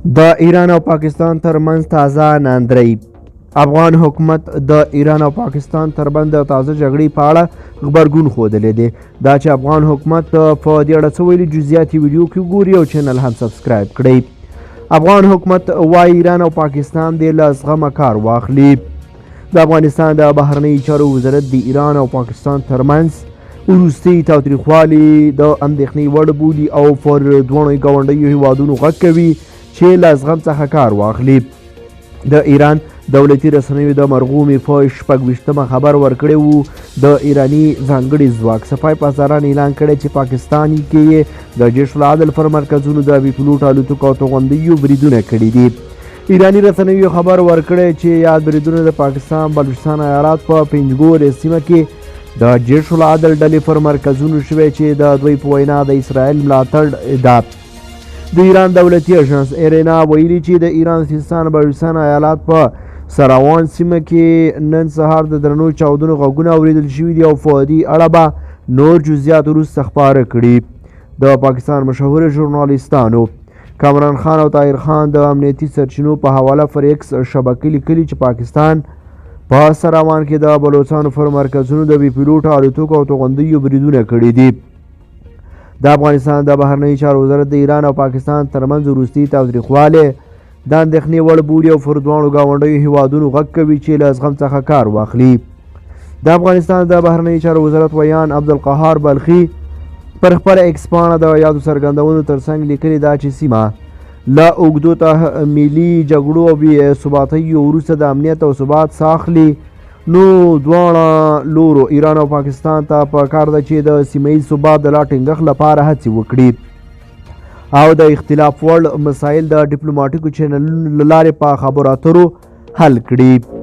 د ایران او پاکستان ترمنځ تازه ناندرۍ. افغان حکومت د ایران او پاکستان ترمنځ د تازه جګړې په اړه غبرګون ښودلی دی. دا چې افغان حکومت په دې اړه څه ویلي، جزئیات یې ویډیو کې وګوري او چینل هم سبسکرایب کړئ. افغان حکومت وايي ایران او پاکستان دې له زغمه کار واخلي. د افغانستان د بهرنیو چارو وزارت د ایران او پاکستان ترمنځ وروستي تاوتریخوالي د اندېښنې وړ بولي او پر دواړو ګاونډیو هیوادونو غږ کوي چې له زغم څخه کار واخلي. د ایران دولتي رسنیو د مرغومې په 26مه خبر ورکړی وو، د ایراني ځانګړي ځواک سپای پاسداران اعلان کړی چې پاکستان کې یې د جیش العدل پر مرکزونو د بې پیلوټه الوتکو او توغندیو بریدونه کړي دي. ایراني رسنیو خبر ورکړی چې یاد بریدونه د پاکستان بلوچستان ایالات په پنجګور سیمه کې د جیش العدل ډلې پر مرکزونو شوی چې د دوی په وینا د اسرائیل ملاتړ ده. د ایران دولتي اژانس ایرینا ویلي چې د ایران سیستان بلوچستان ایالات په سراوان سیمه کې نن سهار د درنو چاودنو غږونه اورېدل شوي دي او په دې اړه به نور جزئیات وروسته خپاره کړي. د پاکستان مشهور ژورنالیستانو کامران خان او طاهر خان د امنیتي سرچینو په حواله پر ایکس شبکې لیکلي چې پاکستان په سراوان کې د بلوڅانو پر مرکزونو د بې پیلوټه الوتکو او توغندیو بریدونه کړي دي. د افغانستان د بهرنیو چارو وزارت د ایران او پاکستان ترمنځ وروستي تاوتریخوالی د اندېښنې وړ بولي او پر دواړو ګاونډیو هیوادونو غږ کوي چې له زغم څخه کار واخلي. د افغانستان د بهرنیو چارو وزارت ویاند عبدالقهار بلخي پر خپله ایکس پاڼه د یادو څرګندونو ترڅنګ لیکلي دا چې سیمه له اوږدو تحمیلي جګړو او بې ثباتیو وروسته د امنیت او ثبات ساه اخلي، نو دواړه لورو ایران او پاکستان ته په کار ده چې د سیمه ییز ثبات د لا ټینګښت لپاره هڅې وکړي او د اختلاف وړ مسایل د ډیپلوماټیکو چینلونو له لارې په خبرو اترو حل کړي.